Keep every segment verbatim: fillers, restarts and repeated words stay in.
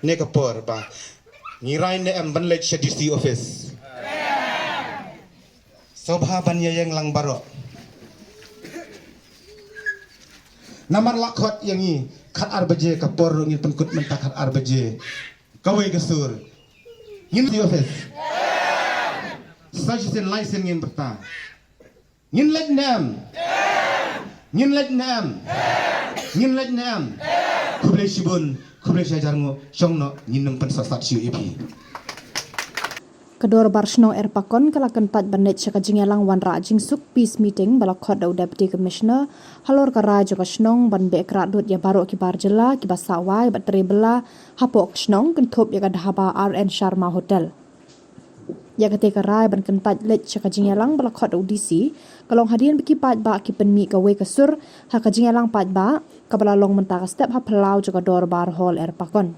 Ne ka por ba ngi rai ne em ban leit sha D C office? Sngewbha ban ïa ïeng lang baroh. Namar la khot ïa ngi khatar baje, ka por ruh ngin pynkut mynta khatar baje. Kawei ka sur. Ngin D C office. Sa shisien lai sien ngin pyrta. Ngin leit ne em? Ngin leit ne em? Ngin leit ne em? Khublei shibun, khublei shihajar nguh, shong noh, ngin nym pynsah sat shuh ïa phi. Ka Dorbar Shnong Erpakon ka la kyntait ban leit sha ka jingïalang wanrah jingsuk, peace meeting, ba la khot da u Deputy Commissioner halor ka rai jong ka shnong ban beh krad lut ïa baroh ki bar jylla kiba sah wai bad trei bylla hapoh ka shnong, kynthup ïa ka dhaba R N Sharma Hotel. Ïa katei ka rai ban kyntait leit sha ka jingïalang ba la khot da u D C ka long hadien ba ki paidbah ki pynmih kawei ka sur ha ka jingïalang paidbah kaba la long mynta ka step ha phyllaw jong ka Dorbar Hall Erpakon.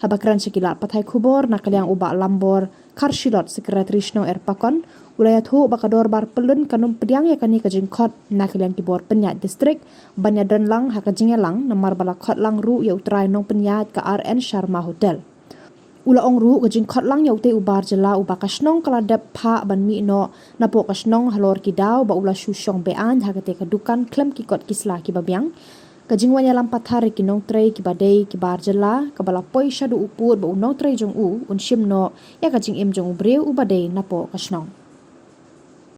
Haba kren sha ki lad pathai khubor na ka liang u Bah Lambor Kharshilot, Secretary Shnong Erpakon, u la ïathuh ba ka Dorbar Pyllun kan ym pdiang ïa kane ka jingkhot na ka liang ki bor pynïaid district ban ïadon lang ha ka jingïalang, namar ba la khot lang ruh ïa u trai nongpynïaid ka R N Sharma Hotel. U la ong ruh ka jingkhot lang ïa utei u bar jylla uba ka shnong ka la dep phah ban mih noh napoh ka shnong halor ki daw ba u la shu shong be-aiñ ha katei ka dukan khlem ki kot ki sla kiba biang, ka jingwan ïalam pathar ïa ki nongtrei kiba dei ki bar jylla kaba la poi shaduh u pud ba u nongtrei jong u un shim noh ïa ka jingim jong u briew uba dei napoh ka shnong.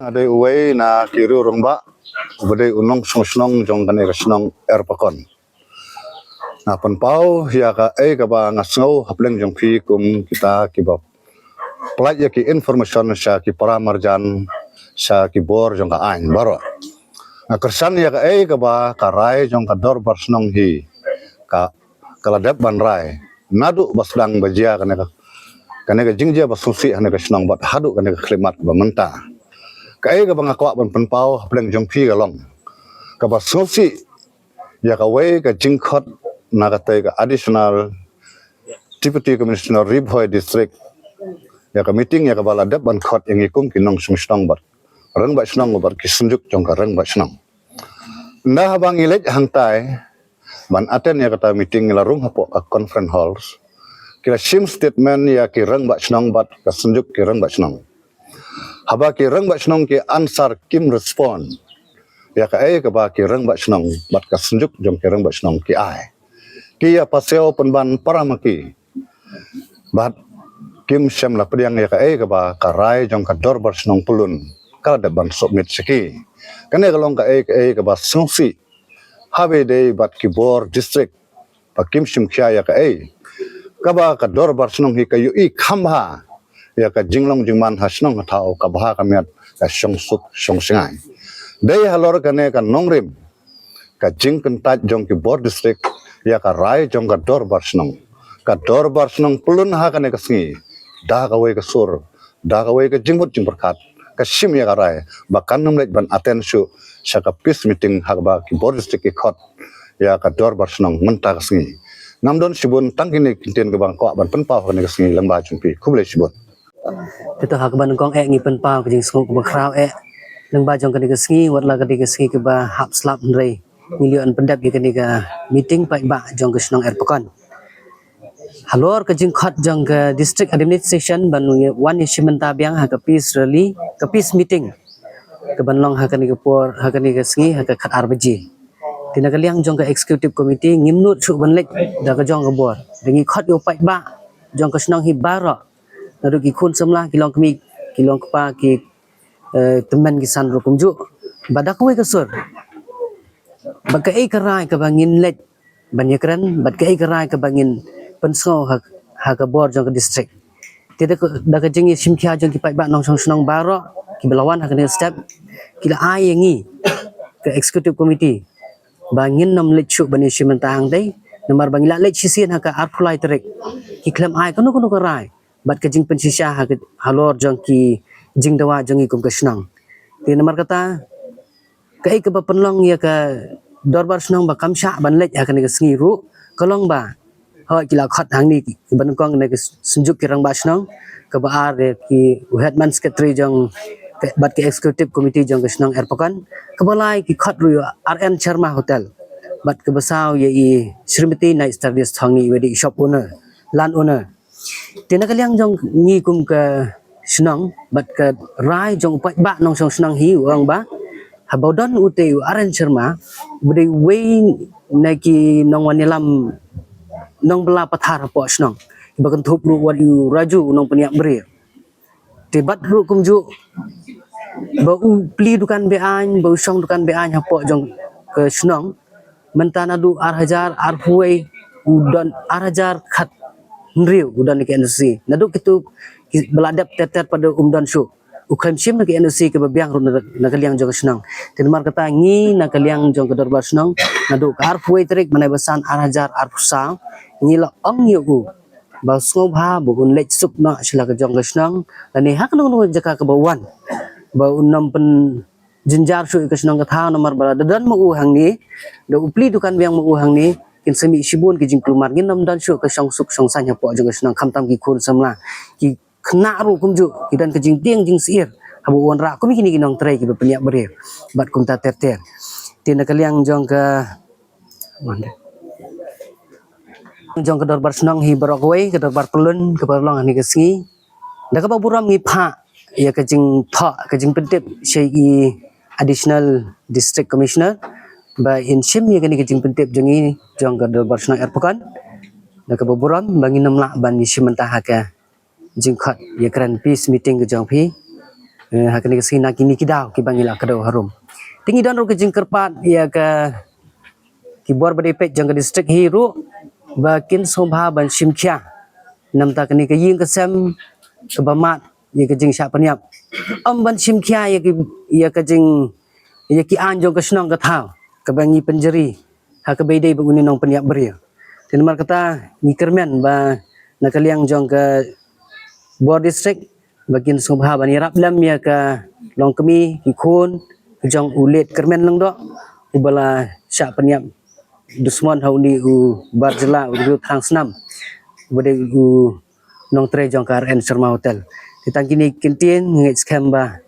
Nga dei uwei na ki riew rangbah uba dei u nongshong shnong jong kane ka shnong Erpakon. Nga pynpaw ïa kaei kaba nga sngew hapdeng jong phi kum kita kiba pynlait ïa ki information sha ki para marjan, sha ki bor jong ka aiñ baroh. Nga kyrshan ïa kaei kaba ka rai jong ka Dorbar Shnong hi ka, ka la dep ban rai naduh ba sdang ba jia kane ka, kane ka jingjia ba sngewsih ha kane ka shnong bad haduh kane ka khyllipmat ba mynta. Kaei kaba nga kwah ban pynpaw hapdeng jong phi ka long kaba sngewsih ïa kawei ka jingkhot na katei ka Additional Deputy Commissioner Ri Bhoi District ïa ka meeting ïa kaba la dep ban khot ïa ngi kum ki nongshong shnong bad rangbah shnong bad ki synjuk jong ka rangbah shnong. Ynda haba ngi leit hangtai ban attend ïa kata meeting, ngi la rung hapoh ka conference hall, ki la shim statement ïa ki rangbah shnong bad ka synjuk ki rangbah shnong. Haba ki rangbah shnong ki answer, kim respond ïa kaei kaba ki rangbah shnong bad ka synjuk jong ki rangbah shnong ki ai. Ki ïa pasiaw pynban para ma ki bad kim shym la pdiang ïa kaei kaba ka rai jong ka Dorbar Shnong Pyllun ka la dep ban submit sha ki. Kane ka long kaei kaei kaba sngewsih haba ïadei bad ki bor district ba kim shim khia ïa kaei kaba ka Dorbar Shnong hi ka ïohi kham bha ïa ka jinglong jingman ha shnong ha thaw, ka bha ka miat, ka shong suk shong shngaiñ. Dei halor kane ka nongrim ka jingkyntait jong ki bor district ïa ka rai jong ka Dorbar Shnong. Ka Dorbar Shnong Pyllun ha kane ka sngi da kawei ka sur, da kawei ka jingmut jingpyrkhat, ka shim ïa ka rai ba kan nym leit ban attend shuh sha ka peace meeting ha kaba ki bor district ki khot ïa ka Dorbar Shnong mynta ka sngi. Ngam don shibun, tang kine ki ktien kaba nga kwah ban pynpaw ha kane ka sngi lyngba jong phi. Khublei shibun. Te to ha kaba nyngkong eh ngi pynpaw ka jingsngew kaba khraw eh lyngba jong kane ka sngi, wat la kane ka sngi kaba hap slap, hynrei ngi la ïoh ban pyndep ïa kane ka meeting paidbah jong ka shnong Erpakon. Halor ka jingkhot jong ka district administration ban wan ïashim bynta biang ha ka peace rally, ka peace meeting, kaban long ha kane ka por, ha kane ka sngi, ha ka khatar baje. Te na ka liang jong ka executive committee ngim nud shuh ban leit da ka jong ka bor. Da ngi khot ïa u paidbah jong ka shnong hi baroh, naduh ki khun samla, ki longkmie, ki longkpa, ki, eh, tymmen, ki san ruh kumjuh, ba da kawei ka sur, bad kaei ka rai kaba ngin leit ban ïakren, bad kaei ka rai kaba ngin pynsngew ha, ha ka bor jong ka district. Te da ka, da ka jingïashim khia jong ki paidbah nongshong shnong baroh kiba la wan ha kane ka step, ki la ai ïa ngi ka executive committee ba ngin nym leit shuh ban ïashim bynta hangtei, namar ba ngi la leit shisien ha ka arphew lai tarik, ki khlem ai kano kano ka rai bad ka jingpynshisha ha ka, halor jong ki jingdawa jong ngi kum ka shnong. Te namar kata, kaei kaba pynlong ïa ka Dorbar Shnong ba kam shah ban leit ha kane ka sngi ruh ka long ba, hooid, ki la khot hangne kiba nyngkong na ka synjuk ki rangbah shnong, kaba ar ïa ki u headman secretary jong ka, bad ka executive committee jong ka shnong Erpakon, kaba lai ki khot ruh ïa R N Sharma Hotel, bad kaba saw ïa i Srimati Night Star Dias Thongni, iba dei i shop owner. Landowner. Te na ka liang jong ngi kum ka shnong bad ka rai jong u paidbah nongshong shnong hi u ong ba haba u don u te u Aren Sharma u dei uwei na ki nongwan ïalam nongbylla pathar hapoh shnong, ba kynthup ruh wat u Raju u nongpynïap briew. Te bad ruh kumjuh ba u plie dukan be-aiñ, ba u shong dukan be-aiñ hapoh jong ka shnong. Mynta naduh ar hajar arphew u don ar hajar khathynriew u don na ka N O C. Naduh kitu ki ba la dep ter ter pat um don shuh. U khlem shim na ka N O C kaba biang ruh na, na ka liang jong ka shnong. Te namar kata ngi na ka liang jong ka dorbar shnong naduh ka arphew tarik mynta ba san ar hajar arphew saw ngi la ong ïa u ba sngewbha ba un leit suk noh sha la ka jong ka shnong lane ha kano kano jaka kaba wan, ba un nym pynjynjar shuh ïa ka shnong ka thaw namar ba da don ma u hangne, da u plie dukan biang ma u hangne, kin sa mih shibun ki jingkulmar, ngin nym don shuh ka shong suk shong saiñ hapoh jong ka shnong, khamtam ki khun samla, ki khynnah ruh kumjuh ki don ka jingtieng jingsyier haba u wanrah kum kine ki nongtrei kiba pynïap briew bad kumta ter ter. Te na ka liang jong ka jong ka dorbar shnong hi baroh kawei, ka dorbar pyllun kaba long ha kane ka sngi, da kaba burom ngi phah ïa ka jingthoh, ka jingpyntip sha i Additional District Commissioner ba in shim ïa kane ka jingpyntip jong ngi jong ka dorbar shnong Erpakon. Da kaba burom ba ngin nym lah ban ïashim bynta ha ka jingkhot ïakren peace meeting ka jong phi, eh, ha kane ka sngi na kine ki daw kiba ngi la kdew harum. Te ngi don ruh ka jingkyrpad ïa ka ki bor ba dei peit jong ka district hi ruh ba kin sngewbha ban shim khia na bynta kane ka ïing ka sem kaba mad ïa ka jingshah pynïap. Ym ban shim khia ïa ki, ïa ka jing, ïa ki aiñ jong ka shnong ka thaw kaba ngi pynjari ha kaba ïadei bad une u nongpynïap briew. Te namar kata ngi kyrmen ba na ka liang jong ka bor district ba kin sngewbha ban ïarap lem ïa ka longkmie ki khun jong u late Kyrmen Lyngdoh uba la shah pynïap dusmon ha une u bar jylla u thrang snam uba dei u nongtrei jong ka R N Sharma Hotel. Te tang kine ki ktien, ngeit skhem ba